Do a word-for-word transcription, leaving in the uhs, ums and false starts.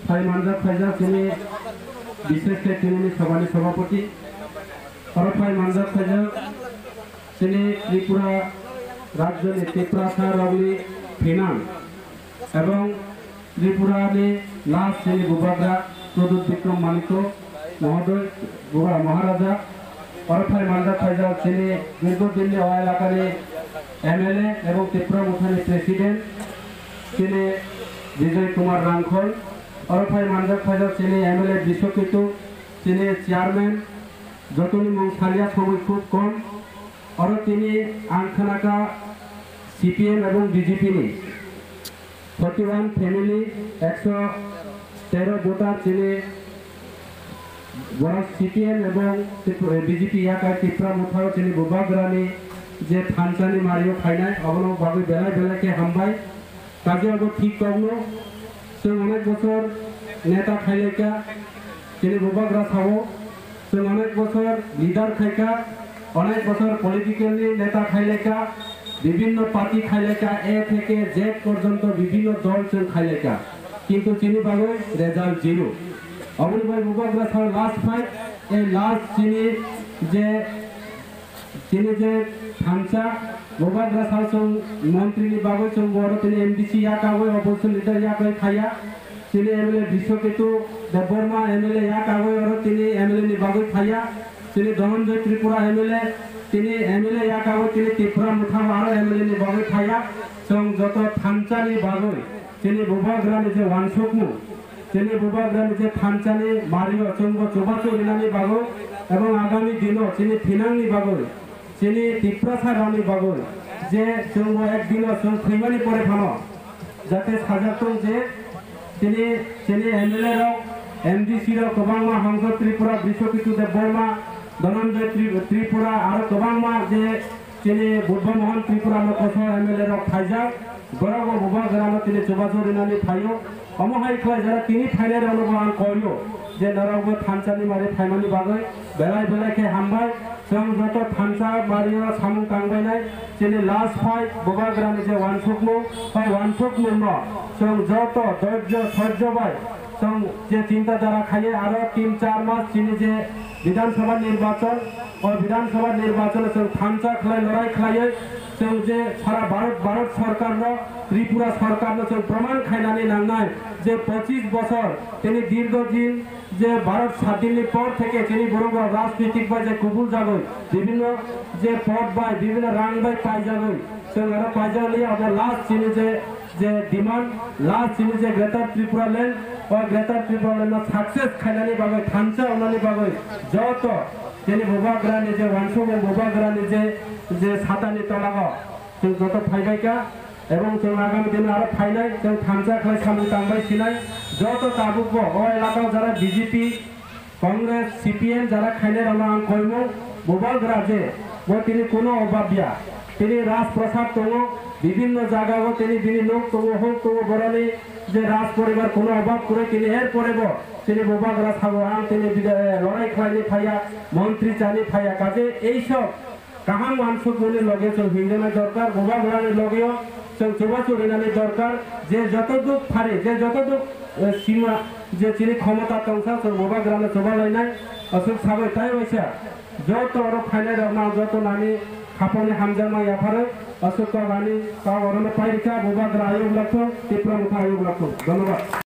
Phai manjak phaijak chini bishesh khe tinini sabhani sabhapati. Oro phai manjak phaijak chini Tripura rajyoni Tiprasa rokni phinang ebong Tripura ni last chini bubagra Pradyut Bikram Manikya mohodoy, bubagra Maharaja. Oro phai manjak phaijak chini dirgho dinni o elakani M L A ebong Tipra Mothani President chini Bijoy Kumar Rangkhol. Oro phai manjak phaijak chini M L A Biswaketu, chini Chairman, jotoni mung salia somoi khub kom. Oro tini ang khnakha C P M ebong B J P ni forty one family, ekso tero voter chini borok C P M ebong B J P yakai Tipra Mothao chini bubagrani je thansa ni mario phainai, obono bagwi belai belai khe hambai. Kaje abo thik kokno, chwng onek bosor neta khailaikha, chini bubagra sao, chwng onek bosor leader khaikha, onek bosor political ni neta khailaikha, bibinno party khailaikha, A theke Z porjonto bibinno dol chwng khailaikha. Kintu chini bagwi result zero. Oboni bai bubagra sao last fight, ei last chini je Chini je thansa, bubagra sao chwng montri ni bagwi chwng bo oro tini M D C yakagwi, opposition leader yakagwi phaiya. Chini M L A Biswaketu Debbarma M L A yakagwi oro tini M L A ni bagwi phaiya. Chini Dhananjay Tripura M L A, tini M L A yakagwi tini Tipra Motha aro M L A ni bagwi phaiya. Chwng joto thansa ni bagwi chini bubagra ni je wansukmung, chini bubagrani je thansa ni mario chwngbo chubachu rinani bagwi ebong agami dino chini thinangni bagwi, chini Tiprasa rokni bagwi je chwngbo ek dino chwng thwimani pore phano jate sajak tong je chini, chini M L A rok, M D C rok kwbangma Hongso Tripura, Biswaketu Debbarma, Dhananjay Tri-, Tripura aro kwbangma je chini Buddha Mohan Tripura no koso M L A rok phaijak, borok bo bubagrano tini chubachu rinani phaio. Omo hai khlai jora tini phainai rokno bo ang koio je norok bo thansa ni mari phaimani bagwi belai belai khe hambai. Chwng joto thansa mario samung tangbainai chini last fight bubagrani je wansukmung, bai wansukmung no chwng joto dhoirjo soijo bai chwng je chinta dhara khaiye aro tin char mas chini je Bidhan Sabha nirbachon, o Bidhan Sabha nirbachon chwng thansa khlai lorai khlaiwi chwng je sara Bharat, Bharat sorkar no, Tripura sorkar no chwng proman khainani nangnai je pochis bosor tini dirgho din je Bharat sadin ni por theke chini borok rok rajnitik bai je kubul jagwi bibhinno je pod bai bibhinno rang bai paijagwi chwng aro paijak liya abo last chini je je demand, last chini je Greater Tripura Land, o Greater Tripura Land no success khainani bagwi, thansa wngnani bagwi joto chini bubagrani je wansukmung, bubagrani je, je satani tolao chwng joto phaibaikha, ebong chwng agami dino aro phainai, chwng thansa khlai samung tangbai sinai, joto tabukbo o elakao jara B J P, Congress, C P M jara khainai rokno ang koimung, bubagra je bo tini kuno obab ya. Tini Rajprasad tongo, bibinno jagao tini bini nok tongo, huk tongo, boroni je Raj poribar kuno obab kwrwi tini er pore bo tini bubagra sago ang tini bida-, lorai khlaini phaiya, montri chani phaiya, kaje ei sok kaham wansukmani loge chwng hingjaknai dorkar, bubagrani logeo chwng chubachu rinani dorkar, je joto duk phari, je joto duk, eh, sima, je chini khomota tongsa chwng bubagrano chubalainai, aswk sagwi tai waisa joto oro phainai rokno ang joto nani khapangni hamjakma yapharwi aswk kok ani kok orono pairikha, bubagra ayuk lakhung, Tipra Motha ayuk lakhung. Dhonnobad.